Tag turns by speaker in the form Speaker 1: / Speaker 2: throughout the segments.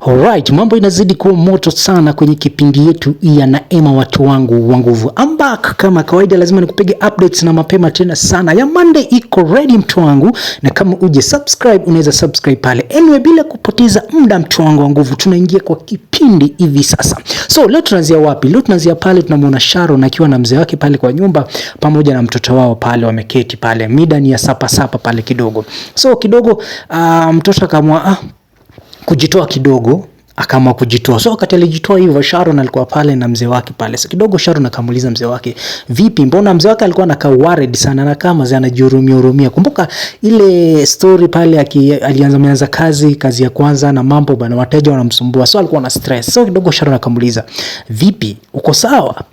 Speaker 1: Alright, mambo inazidi kuwa moto sana kwenye kipindi yetu ya Neema, watu wangu wa nguvu. I'm back kama kawaida, lazima nikupige updates na mapema tena sana. Ya Monday iko ready mtu wangu, na kama uje subscribe unaweza subscribe pale. Anyway, bila kupoteza muda mtu wangu wa nguvu, tunaingia kwa kipindi hivi sasa. So leo tunaanzia wapi? Leo tunaanzia pale tunamuona Sharon akiwa na mzee wake pale kwa nyumba pamoja na mtoto wao pale, wameketi pale. Mida ni ya supper supper pale kidogo. So kidogo mtoto akaamua kujitoa kidogo, akaamua kujitoa. So wakati alijitoa hivyo, Sharon alikuwa pale na mzee wake pale. So kidogo Sharon akamuuliza mzee wake, "Vipi, mbona?" Mzee wake alikuwa anakaa worried sana, anakaa mzee anajihurumia hurumia. Kumbuka ile story pale alianza ameanza kazi ya kwanza na mambo bana, wateja wanamsumbua, so alikuwa na stress. So kidogo Sharon akamuuliza, "Vipi, uko sawa?"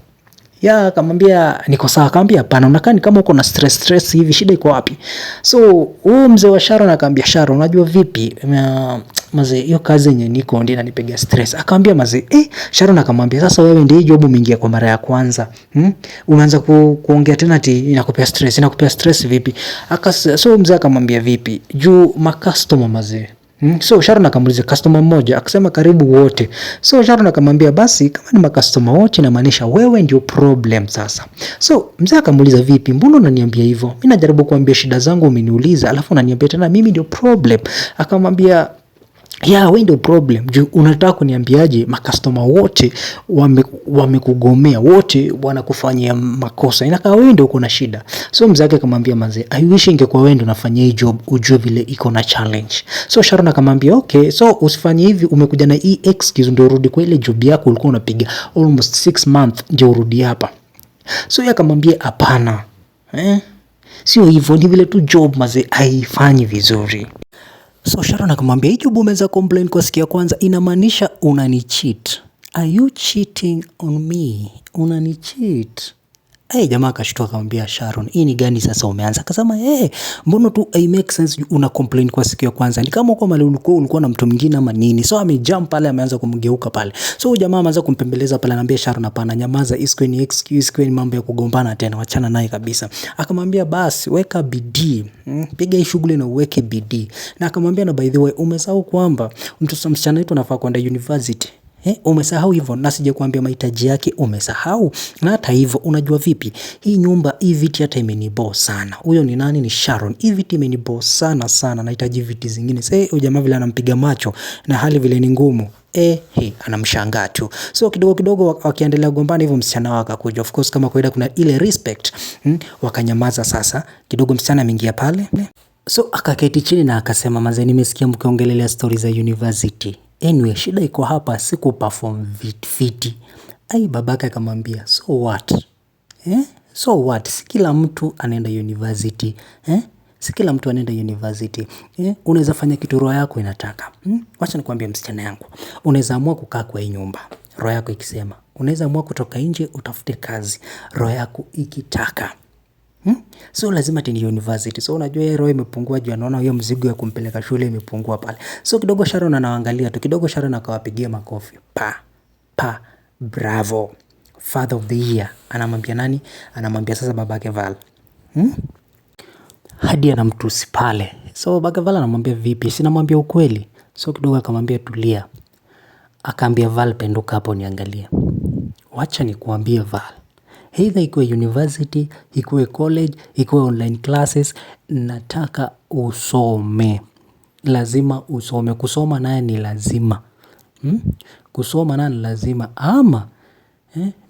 Speaker 1: Ya akamwambia, "Niko sawa." Akamwambia, "Hapana, unakaa ni kama uko na stress stress hivi, shida iko wapi?" So huyu mzee wa Sharon akamwambia Sharon, "Unajua vipi, mazee, hiyo kazi yenye niko ndio inanipiga stress." Akamwambia mazee, Sharon akamwambia, "Sasa wewe ndiye job umeingia kwa mara ya kwanza. Umeanza kuongea tena ati inakupea stress, inakupea stress vipi?" So mzee akamwambia, "Vipi? Juu ma customer mazee." So Sharon akamuuliza, "Customer mmoja?" Akasema, "Karibu wote." So Sharon akamwambia, "Basi kama ni makastoma wote inamaanisha wewe ndio problem sasa." So mzee akamuuliza, "Vipi, mbona unaniambia hivyo? Mimi najaribu kuambia shida zangu umeniuliza, alafu unaniambia tena mimi ndio problem." Akamwambia, "Yeah, wewe ndio problem. Juu unataka kuniambiaje makastoma wote wamekugomea, wote wanakufanyia makosa. Inakaa wewe ndio uko na shida." So mzee wake akamwambia, "Manze, I wish ingekuwa wewe ndio unafanyia hii job ujue vile iko na challenge." So Sharon akamwambia, "Okay, so usifanye hivi, umekuja na hii excuse ndio urudi kwa ile job yako ulikuwa unapiga almost 6 months ndio urudi hapa." So yeye akamwambia, "Hapana. Eh? Sio hivyo, ni vile tu job maze haifanyi vizuri." So Sharon akamwambia, "Hii job umeanza complain kwa siku ya kwanza inamaanisha unanicheat. Are you cheating on me? Unanicheat?" Hey, jamaa akashtuka akamwambia Sharon, "Hii ni gani sasa umeanza?" Akasema, "Hey, mbona tu hai make sense una complain kwa siku ya kwanza. Ni kama uko mahali ulikuwa na mtu mwingine ama nini?" So amejump pale ameanza kumgeuka pale. So huyu jamaa ameanza kumpembeleza pale, anamwambia Sharon, "Hapana, nyamaza, isikuwe ni excuse, isikuwe ni mambo ya kugombana tena, wachana naye kabisa." Akamwambia, "Basi weka bidii. Piga hii shughuli na uweke bidii." Na akamwambia, "Na by the way, umesahau kwamba mtoto msichana wetu anafaa kwenda university. Eh, umesahau hivyo na sijakuambia mahitaji yake umesahau. Na hata hivyo unajua vipi? Hii nyumba, hii viti hata imenibore sana." Huyo ni nani? Ni Sharon. "Hii viti imenibore sana sana, nahitaji viti zingine." Sasa huyu jamaa vile anampiga macho na hali vile ni ngumu. He, anamshangaa tu. So kidogo kidogo wakiendelea kugombana hivyo msichana wao akakuja. Of course kama kawaida kuna ile respect. Wakanyamaza sasa. Kidogo msichana ameingia pale. So akaketi chini na akasema, "Mazee, nimesikia mkiongelelea stories za university. Anyway, shida iko hapa siku perform fiti." Ai, babake akamwambia, "So what? Eh? So what? Si kila mtu anaenda university. Eh? Si kila mtu anaenda university. Eh? Unaweza fanya kitu roho yako inataka. Wacha nikwambie msichana yangu. Unaweza amua kukaa kwa hii nyumba, roho yako ikisema. Unaweza amua kutoka nje utafute kazi, roho yako ikitaka. So lazima ati ni university." So unajua yeye roho imepungua juu anaona hiyo mzigo ya kumpeleka shule imepungua pale. So kidogo Sharon anawaangalia tu. Kidogo Sharon akawapigia makofi. Pa, pa, "Bravo. Father of the year." Anamwambia nani? Anamwambia sasa babake Val. Hadi anamtusi pale. So babake Val anamwambia, "Vipi? Si namwambia ukweli." So kidogo akamwambia, "Tulia." Akaambia Val, "Penduka hapo niangalie. Wacha nikuambie Val. Either ikuwe university, ikuwe college, ikuwe online classes, nataka usome. Lazima usome. Kusoma naye ni lazima. Kusoma naye ni lazima. Ama,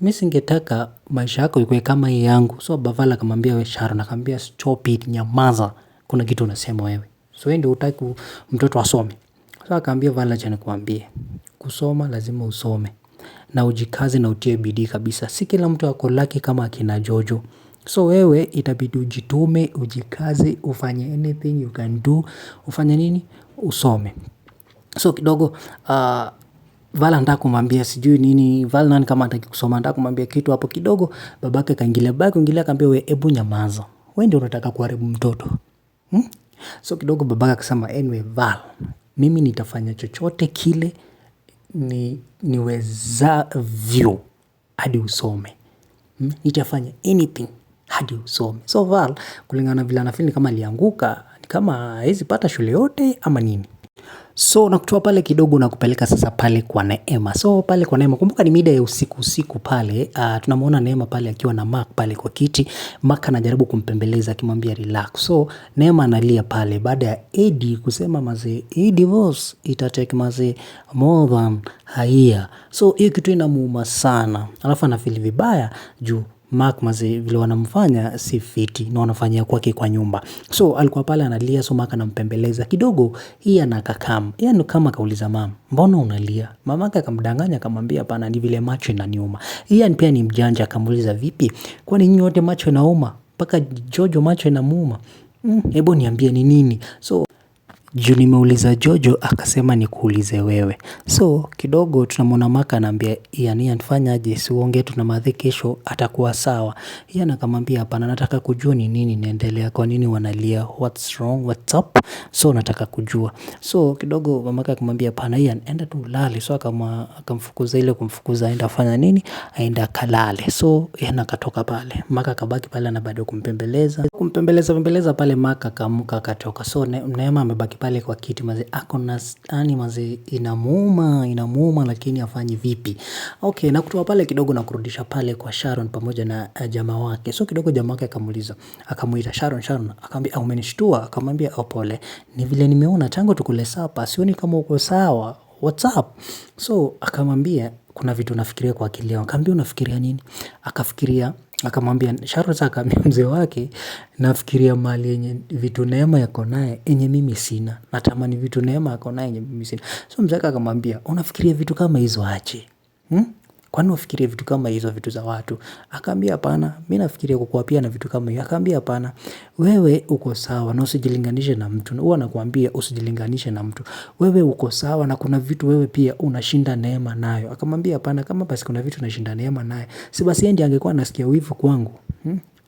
Speaker 1: mi singetaka maisha yako ikuwe kama hii yangu." So baba Val akamwambia, "We Sharon," akamwambia, "Stop it, nyamaza. Kuna kitu unasema wewe. So wewe ndio hutaki mtoto asome." So akaambia Val, "Acha nikuambie. Kusoma lazima usome. Na ujikaze na utie bidii kabisa. Si kila mtu ako lucky kama akina Jojo. So wewe itabidi ujitume, ujikaze, ufanye anything you can do. Ufanye nini? Usome." So kidogo Val anataka kumwambia sijui nini, Val nani kama hataki kusoma, anataka kumwambia kitu hapo kidogo, babake kaingilia, babake kuingilia akamwambia, "We ebu nyamaza. Wewe ndio unataka kuharibu mtoto." So kidogo babake akasema, "Anyway Val, mimi nitafanya chochote kile niwezavyo hadi usome. Nitafanya anything hadi usome." So Val, kulingana na vile anafeel ni kama alianguka, ni kama hawezi pata shule yote ama nini. So nakutoa pale kidogo na kupeleka sasa pale kwa Neema. So pale kwa Neema, kumbuka ni mida ya usiku usiku pale, tunamuona Neema pale akiwa na Mark pale kwa kiti. Mark anajaribu kumpembeleza akimwambia relax. So Neema analia pale baada ya Eddie kusema mazee, hii divorce itatake mazee more than a year. So hiyo kitu inamuuma sana. Alafu anafeel vibaya juu Mark mazee vile wanamfanya si fiti na wanafanyia kwake kwa nyumba. So alikuwa pale analia, so Mark anampembeleza kidogo, hii anakakam. Yeye kama akauliza mama, mbona unalia? Mamake akamdanganya akamwambia hapana, ni vile macho inaniuma. Ian pia ni mjanja akamuuliza vipi? Kwani nyinyi wote macho inauma? Mpaka Jojo macho inamuuma? Hebu niambie ni nini? So juu nimeuliza Jojo akasema nikuulize wewe. So kidogo tunamwona Mark anaambia Ian, Ian fanya aje, si uongee tu na mathe kesho atakuwa sawa. Ian akamwambia hapana, nataka kujua ni nini inaendelea, kwa nini wanalia, what's wrong, what's up? So nataka kujua. So kidogo mamake akamwambia hapana Ian, enda tu ulale. So akamfukuza ile kumfukuza aenda afanya nini, aenda akalale. So Ian akatoka pale, Mark akabaki pale na bado kumpembeleza kumpembeleza pembeleza pale, Mark akaamka akatoka. So Neema amebaki pale kwa kiti mazee, ako na yani mazee inamuuma inamuuma, lakini afanyi vipi? Okay, na kutoa pale kidogo na kurudisha pale kwa Sharon pamoja na jamaa wake. So kidogo jamaa wake akamuuliza, akamuita Sharon, Sharon, akamwambia umenishtua? Akamwambia oh, pole, ni vile nimeona tangu tukule supper sioni kama uko sawa, what's up? So akamwambia kuna vitu nafikiria kwa akili yangu. Akamwambia unafikiria nini? Akafikiria, akamwambia Sharon, sasa akamwambia mzee wake, nafikiria mali yenye vitu Neema yako naye yenye mimi sina. Natamani vitu Neema yako naye yenye mimi sina. So mzee wake akamwambia unafikiria vitu kama hizo aje? Kwani ufikirie vitu kama hizo vitu za watu? Akaambia hapana, mimi nafikiria kukuwa pia na vitu kama hiyo. Akaambia hapana, wewe uko sawa na usijilinganishe na mtu. Huwa nakuambia usijilinganishe na mtu. Wewe uko sawa na kuna vitu wewe pia unashinda Neema nayo. Akamwambia hapana, kama basi kuna vitu nashinda Neema nayo, si basi yeye ndiye angekuwa anasikia wivu kwangu.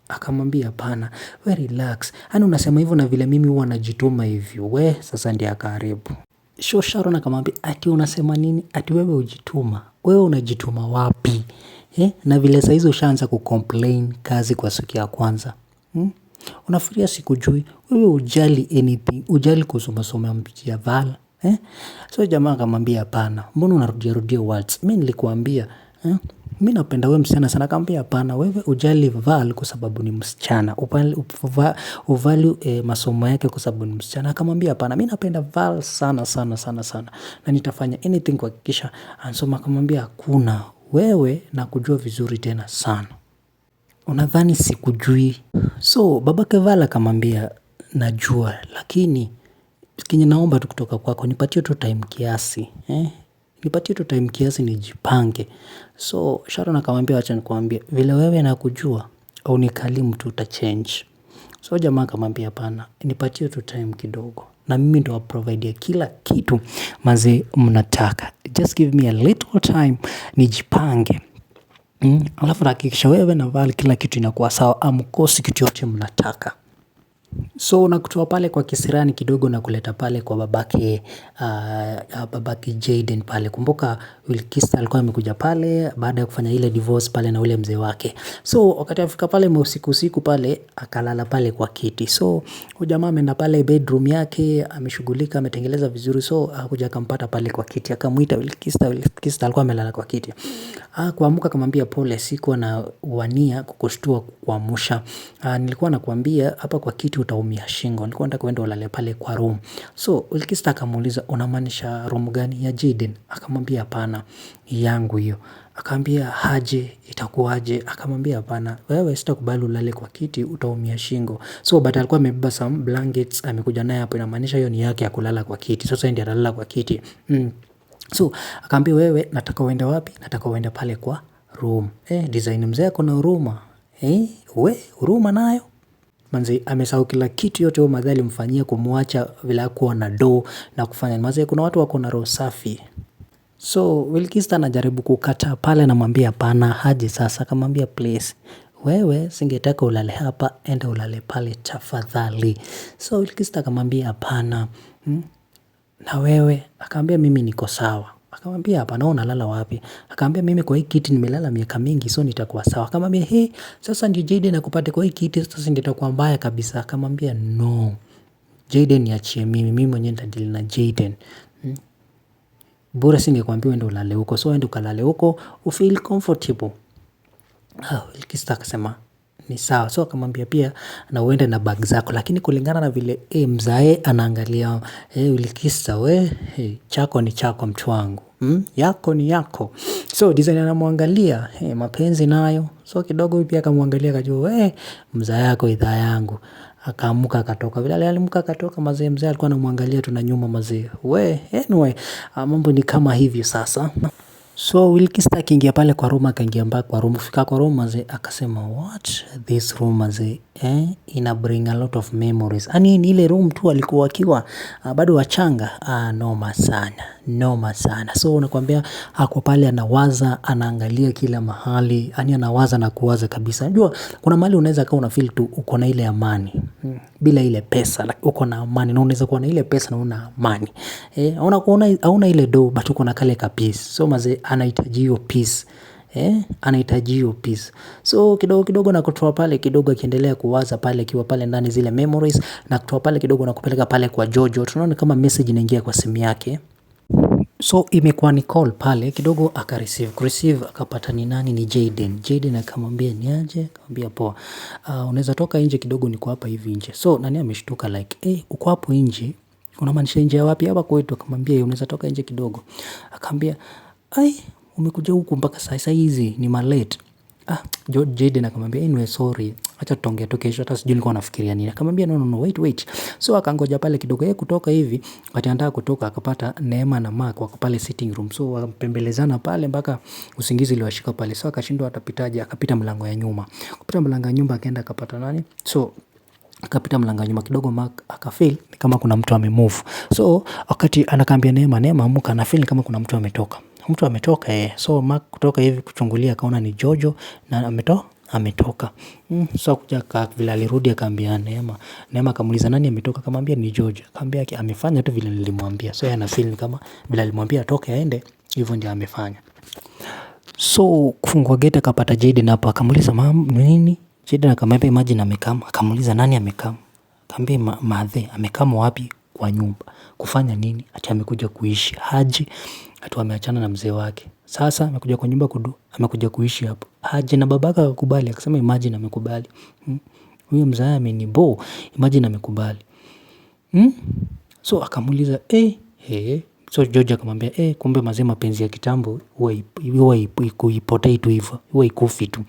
Speaker 1: Akamwambia hapana, we relax. Yaani unasema hivyo na vile mimi huwa najituma hivyo. We sasa ndiye akaharibu. So Sharon akamwambia ati unasema nini? Ati wewe hujituma? Wewe unajituma wapi? Na vile saa hizo ushaanza kucomplain kazi kwa siku ya kwanza. Unafikiria sikujui? Wewe hujali anything, hujali kuhusu masomo ya Val. So jamaa akamwambia hapana, mbona unarudia rudia words? Mimi nilikuambia, Mimi napenda wewe msichana sana. Akamwambia hapana, wewe hujali Val kwa sababu ni msichana. Uvalue masomo yake kwa sababu ni msichana. Akamwambia hapana, mimi napenda Val sana sana sana sana. Na nitafanya anything kuhakikisha anasoma. Akamwambia hakuna, wewe nakujua vizuri tena sana. Unadhani sikujui? So babake Val akamwambia najua, lakini kenye naomba tu kutoka kwako nipatie tu time kiasi. Nipatie tu time kiasi nijipange. So Sharon akamwambia wacha nikuambie, vile wewe nakujua haunikali mtu utachange. So jamaa akamwambia hapana, nipatie tu time kidogo. Na mimi ndo provide kila kitu mazee mnataka. Just give me a little time nijipange. Alafu nahakikisha wewe na Val kila kitu inakuwa sawa, hamkosi kitu yote mnataka. So nakutoa pale kwa kisirani kidogo na kuleta pale kwa babake Jayden pale. Kumbuka Wilkista alikuwa amekuja pale baada ya kufanya ile divorce pale na ule mzee wake. So wakati afika pale usiku usiku pale akalala pale kwa kiti. So huyu jamaa ameenda pale bedroom yake, ameshughulika, ametengeleza vizuri. So akakuja akampata pale kwa kiti. Akamuita Wilkista, Wilkista alikuwa amelala kwa kiti. Kuamka akamwambia pole, sikuwa na wania kukushtua kukuamsha. Nilikuwa nakuambia hapa kwa kiti utaumia shingo. Nilikuwa nataka uende ulale pale kwa room. So Wilkista akamuuliza unamaanisha room gani ya Jayden? Akamwambia hapana, yangu hiyo. Akamwambia haje, itakuwaje? Akamwambia hapana, wewe sitakubali ulale kwa kiti utaumia shingo. So but alikuwa amebeba some blankets amekuja naye hapo, inamaanisha hiyo ni yake ya kulala kwa kiti. Sasa ndiye analala kwa kiti. So akaambia wewe nataka uende wapi? Nataka uende pale kwa room. Design mzee ako na huruma. We huruma nayo. Manze amesahau kila kitu yote huyo madhe alimfanyia kumwacha vile hakuwa na do na kufanya. Manze kuna watu wako na roho safi. So Wilkista anajaribu kukataa pale, anamwambia hapana, haje sasa. Akamwambia please, wewe singetaka ulale hapa, enda ulale pale tafadhali. So Wilkista akamwambia hapana. Na wewe? Akamwambia mimi niko sawa. Akamwambia hapana, unalala wapi? Akamwambia mimi kwa hii kiti nimelala miaka mingi, so nitakuwa sawa. Akamwambia he, sasa ndio Jayden akupate kwa hii kiti, sasa ndio itakuwa mbaya kabisa. Akamwambia no, Jaden niachie mimi, mimi mwenyewe nitadeal na Jaden. Bora singekwambia uende ulale huko, so uende ukalale huko, ufeel comfortable. Ah, Wilkista akasema ni sawa. So akamwambia pia na uende na bag zako, lakini kulingana na vile mzae anaangalia Wilkista we, chako ni chako mtu wangu. Yako ni yako. So design anamwangalia, mapenzi nayo. So kidogo pia akamwangalia akajua, mzae yako idhaa yangu. Akaamuka akatoka. Vile aliamka akatoka mazee, mzee alikuwa anamwangalia tu na nyuma mazee. We, anyway, mambo ni kama hivyo sasa. So Wilkista akiingia pale kwa room, akaingia mpaka kwa room. Kufika kwa room mazee, akasema what this room mazee, ina bring a lot of memories. Ani ni ile room tu alikuwa akiwa bado wachanga. Noma sana, noma sana. So unakwambia ako pale anawaza, anaangalia kila mahali, yani anawaza na kuwaza kabisa. Unajua kuna mahali unaweza kaa una feel tu uko na ile amani bila ile pesa, like, uko na amani na unaweza kuwa na ile pesa na una amani. Hauna ile do but uko na kale ka peace. So mazee anahitaji hiyo peace. Anahitaji hiyo peace. So kidogo kidogo na kutoa pale kidogo, akiendelea kuwaza pale akiwa pale ndani zile memories, na kutoa pale kidogo na kupeleka pale kwa Jojo. Tunaona kama message inaingia kwa simu yake. So imekuwa ni call pale kidogo, akareceive kureceive, akapata ni nani? Ni Jaden. Jaden akamwambia ni aje? Akamwambia poa. Unaweza toka nje kidogo, niko hapa hivi nje. So nani ameshtuka like, uko hapo nje? Unamaanisha nje ya wapi? Hapa kwetu. Akamwambia unaweza toka nje kidogo. Akamwambia ai, umekuja huku mpaka saa hizi ni malate. Jaden akamwambia anyway sorry, acha tutaongea tu kesho, hata sijui nilikuwa nafikiria nini. Akamwambia no, no, no, wait, wait. So akangoja pale kidogo, yeye kutoka hivi, wakati anataka kutoka akapata Neema na Mark wako pale sitting room. So wakapembelezana pale mpaka usingizi uliwashika pale. So akashindwa atapitaje, akapita mlango ya nyuma. Kupita mlango ya nyumba akaenda akapata nani? So akapita mlango ya nyuma kidogo, Mark akafeel ni kama kuna mtu amemove. So wakati anakaambia Neema, Neema amka, anafeel kama kuna mtu ametoka. Mtu ametoka. So Mark kutoka hivi kuchungulia akaona ni Jojo na ametoka. So kuja vile alirudi akaambia Neema. Neema akamuuliza nani ametoka? Akamwambia ni Jojo. Akamwambia amefanya tu vile nilimwambia. So yeye ana feel kama vile alimwambia atoke aende, hivyo ndio amefanya. So kufungua gate akapata Jaden hapo, akamuuliza mam nini? Jaden akamwambia imagine amekam. Akamuuliza nani amekam? Akamwambia madhe amekam wapi? Kwa nyumba. Kufanya nini? Ati amekuja kuishi. Haji ati wameachana na mzee wake. Sasa amekuja kwa nyumba kudu, amekuja kuishi hapo. Haji na babaka akakubali, akasema imagine amekubali. Huyo mzee amenibo, imagine amekubali. So akamuuliza So George akamwambia kumbe mazee mapenzi ya kitambo huwa ipotei tu hivyo, huwa ikufi tu.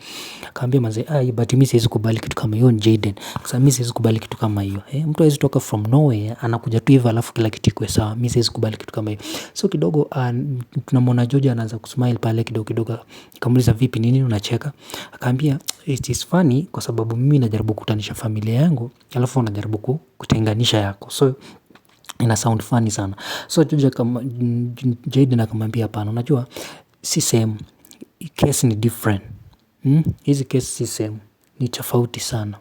Speaker 1: Akamwambia mazee, but mimi siwezi kubali kitu kama hiyo ni Jaden. Sasa mimi siwezi kubali kitu kama hiyo. Mtu hawezi toka from nowhere anakuja tu hivyo alafu kila kitu ikuwe sawa. Mimi siwezi kubali kitu kama hiyo. So kidogo tunamwona George anaanza kusmile pale kidogo kidogo. Akamuuliza vipi, nini unacheka? Akamwambia it is funny kwa sababu mimi najaribu kukutanisha familia yangu alafu unajaribu kutenganisha yako. So ina sound funny sana. So Jaden akamwambia hapana, unajua si same, case ni different. Hizi case si same, ni tofauti sana.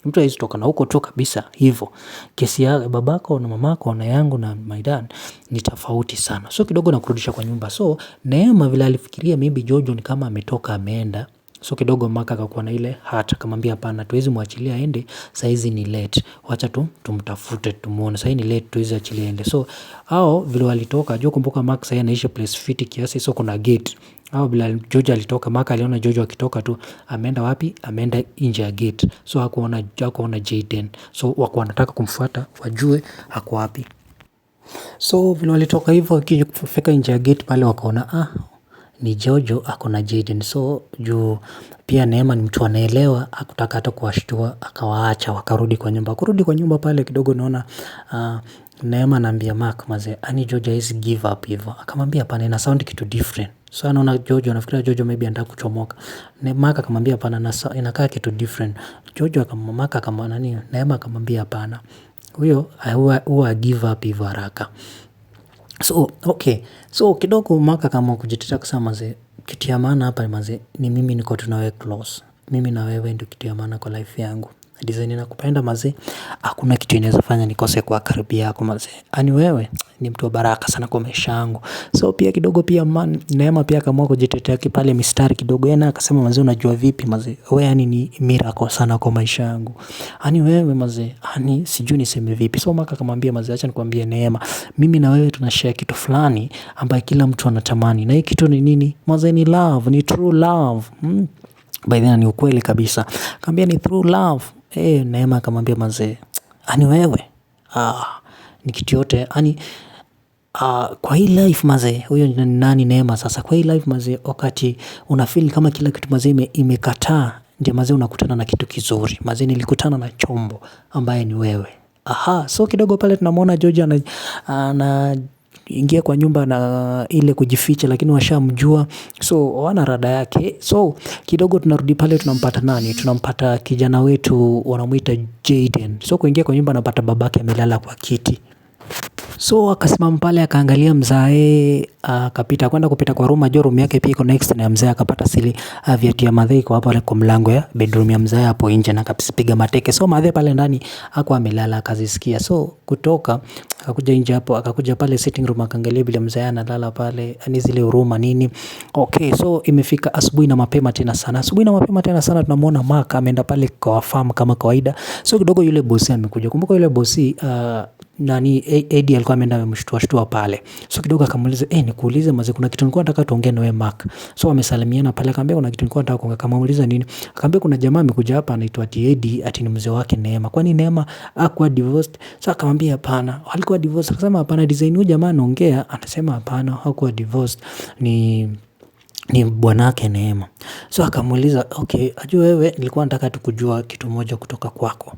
Speaker 1: Mtu hawezi toka na huko tu kabisa hivyo. Kesi ya babako na mamako na yangu na my dad ni tofauti sana. So kidogo nakurudisha kwa nyumba. So Neema vile alifikiria maybe Jojo ni kama ametoka ameenda. So kidogo Mark akakuwa na ile heart akamwambia hapana, tuwezi mwachilia aende, saa hizi ni late. Wacha tu tumtafute tumuone. Saa hii ni late, tuwezi achilia aende. So hao vile walitoka, jua kumbuka Mark saa hii anaishi place fiti kiasi, so kuna gate. Hao vile Jojo alitoka, Mark aliona Jojo akitoka tu, ameenda wapi? Ameenda nje ya gate. So hakuona Jaden. So wako wanataka kumfuata, wajue ako wapi. So vile walitoka hivyo kufika nje ya gate pale wakaona ni Jojo ako na Jaden. So juu pia Neema ni mtu anaelewa, hakutaka hata kuwashtua, akawaacha wakarudi kwa nyumba. Kurudi kwa nyumba pale kidogo naona Neema anaambia Mark mazee, ani Jojo hawezi give up hivyo. Akamwambia hapana, ina sound kitu different. So anaona Jojo, anafikiria Jojo maybe anataka kuchomoka. Mark akamwambia hapana, inakaa kitu different. Jojo Mark akamwambia nani? Neema akamwambia hapana. Huyo huwa give up hivyo haraka. So okay, so kidogo Mark akaamua kujitetea kusema mazee, kitu ya maana hapa mazee ni mimi niko tu na wewe close. Mimi na wewe ndio kitu ya maana kwa life yangu. Design nakupenda mazee, hakuna kitu inaweza fanya nikose kuwa karibu yako mazee. Yaani wewe ni mtu wa baraka sana kwa maisha yangu. So pia kidogo pia man, Neema pia akaamua kujitetea pale mistari kidogo. Yeye akasema mazee, unajua vipi mazee, wewe yani ni miracle sana kwa maisha yangu. Yaani wewe mazee, yaani sijui niseme vipi. So Mark akamwambia mazee, acha nikwambie Neema, mimi na wewe tunashare kitu fulani ambaye kila mtu anatamani. Na hii kitu ni nini? Mazee ni love, ni true love. By then ni ukweli kabisa. Akamwambia ni true love. Neema akamwambia mazee, yaani wewe ni kitu yote yaani kwa hii life mazee, huyo ni nani Neema sasa. Kwa hii life mazee, wakati una feel kama kila kitu mazee imekataa, ndio mazee unakutana na kitu kizuri. Mazee nilikutana na chombo ambaye ni wewe. Aha, so kidogo pale tunamwona George ana ingia kwa nyumba na ile kujificha, lakini washamjua, so wana rada yake. So kidogo tunarudi pale, tunampata nani? Tunampata kijana wetu wanamuita Jaden. So kuingia kwa nyumba anapata babake amelala kwa kiti. So akasimama pale akaangalia mzae, akapita kwenda kupita kwa room, ajua room yake pia iko next na mzae, akapata sili viatu ya madhe iko hapo kwa mlango ya bedroom ya mzae hapo nje, na akapiga mateke. So madhe pale ndani hakuwa amelala, akazisikia. So kutoka akakuja nje hapo, akakuja pale sitting room, akaangalia vile mzae analala pale, yani zile huruma nini. Okay, so imefika asubuhi na mapema tena sana. Asubuhi na mapema tena sana tunamuona Mark ameenda pale kwa farm kama kawaida. So kidogo yule bosi amekuja. Kumbuka yule bosi nani Eddie alikuwa ameenda amemshtua shtua pale. So kidogo akamuuliza, nikuulize maze, kuna kitu nilikuwa nataka tuongee na wewe Mark. So wamesalimiana pale, akamwambia kuna kitu nilikuwa nataka kuongea. Akamuuliza nini? Akamwambia kuna jamaa amekuja hapa anaitwa ati Eddie, ati ni mzee wake Neema. Kwani Neema hakuwa divorced? So akamwambia hapana. Alikuwa divorced. Akasema hapana, design huyu jamaa anaongea, anasema hapana, hakuwa divorced. Ni bwanake Neema. So akamuuliza, okay, ajua wewe nilikuwa nataka tu kujua kitu moja kutoka kwako.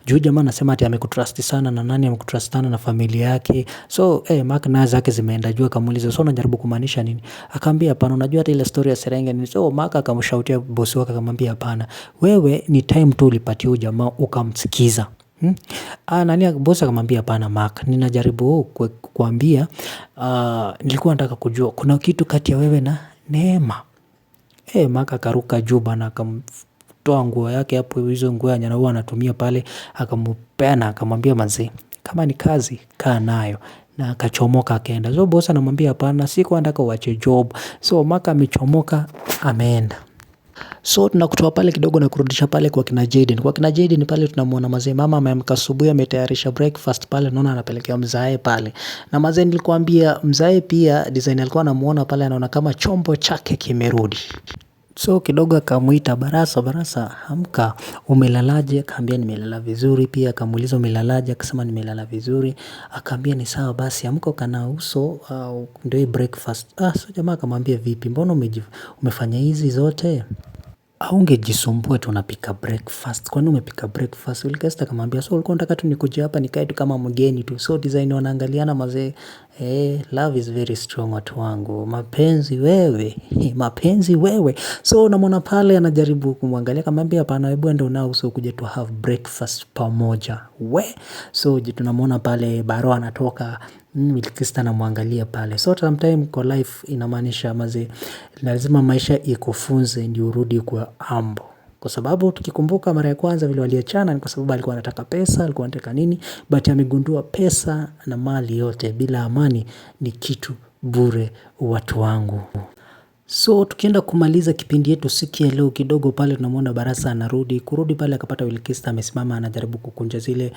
Speaker 1: Juu jamaa anasema ati amekutrust sana na nani amekutrust sana na familia yake. So Mark naye zake zimeenda juu, akamuuliza so unajaribu kumaanisha nini? Akamwambia hapana, unajua hata ile story ya Serenge ni so. Mark akamshautia bosi wake akamwambia hapana, wewe ni time tu ulipatia huyu jamaa ukamsikiza. Nani bosi akamwambia hapana Mark, ninajaribu kukuambia nilikuwa nataka kujua kuna kitu kati ya wewe na Neema. Mark akaruka juu bana, akamtoa nguo yake hapo, hizo nguo yenye huwa anatumia pale, akampea na akamwambia manzi, kama ni kazi kaa nayo, na akachomoka akaenda. So boss anamwambia hapana, sikuwa nataka uache job. So Mark amechomoka ameenda. So tunakutoa pale kidogo na kurudisha pale kwa kina Jaden. Kwa kina Jaden pale tunamuona mazee mama ameamka asubuhi, ametayarisha breakfast pale, naona anapelekea mzae pale. Na mazee nilikuambia mzae pia design alikuwa anamuona pale, anaona kama chombo chake kimerudi. So kidogo akamuita Barasa, Barasa amka, umelalaje? Akaambia nimelala vizuri. Pia akamuuliza umelalaje? Akasema nimelala vizuri. Akaambia ni sawa basi, amka ukanawe uso, ndio hii breakfast. So jamaa akamwambia vipi, mbona umefanya hizi zote? Haungejisumbua tu unapika breakfast. Kwani umepika breakfast? Wilkesta akamwambia so ulikuwa unataka tu nikuje hapa nikae tu kama mgeni tu. So design wanaangaliana mazee. Love is very strong watu wangu. Mapenzi wewe. Mapenzi wewe. So unamwona pale anajaribu kumwangalia akamwambia hapana, hebu enda unawe uso ukuje tu have breakfast pamoja. We. So tunamwona pale Baro anatoka, Wilkesta anamwangalia pale. So sometime kwa life inamaanisha mazee, lazima maisha ikufunze ndio urudi kwa humble. Kwa sababu tukikumbuka mara ya kwanza vile waliachana ni kwa sababu alikuwa anataka pesa, alikuwa anataka nini, but amegundua pesa na mali yote bila amani ni kitu bure watu wangu. So tukienda kumaliza kipindi yetu siku ya leo kidogo pale tunamwona Barasa anarudi. Kurudi pale akapata Wilkista amesimama anajaribu kukunja zile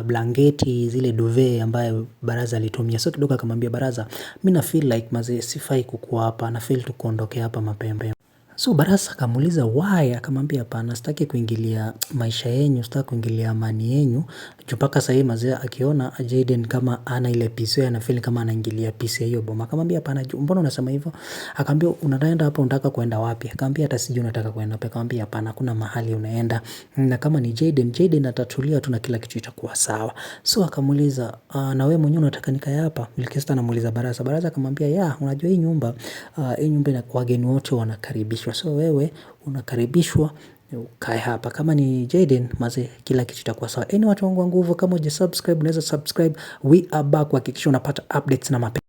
Speaker 1: blanketi, zile duvet ambayo Baraza alitumia. So kidogo akamwambia Baraza, mimi na feel like mazee sifai kukuwa hapa, na feel tu kuondokea hapa mapema. So Barasa akamuuliza why, akamwambia hapana, sitaki kuingilia maisha yenyu, sitaki kuingilia amani yenyu. Juu mpaka sahii mazee akiona Jaden kama ana ile peace, yeye ana feel kama anaingilia peace ya hiyo boma. Akamwambia hapana, mbona unasema hivyo? Akamwambia unaenda hapo unataka kuenda wapi? Akamwambia hata sijui unataka kuenda wapi. Akamwambia hapana, hakuna mahali unaenda. Na kama ni Jaden, Jaden atatulia tu na kila kitu itakuwa sawa. So akamuuliza na wewe mwenyewe unataka nikae hapa? Wilkesta anamuuliza Barasa. Barasa akamwambia yeah, unajua hii nyumba, hii nyumba wageni wote wanakaribishwa. So wewe unakaribishwa ukae hapa. Kama ni Jaden mazee, kila kitu itakuwa sawa. Anyway, watu wangu wa nguvu, kama hujasubscribe unaweza subscribe. We are back kuhakikisha unapata updates na mapema.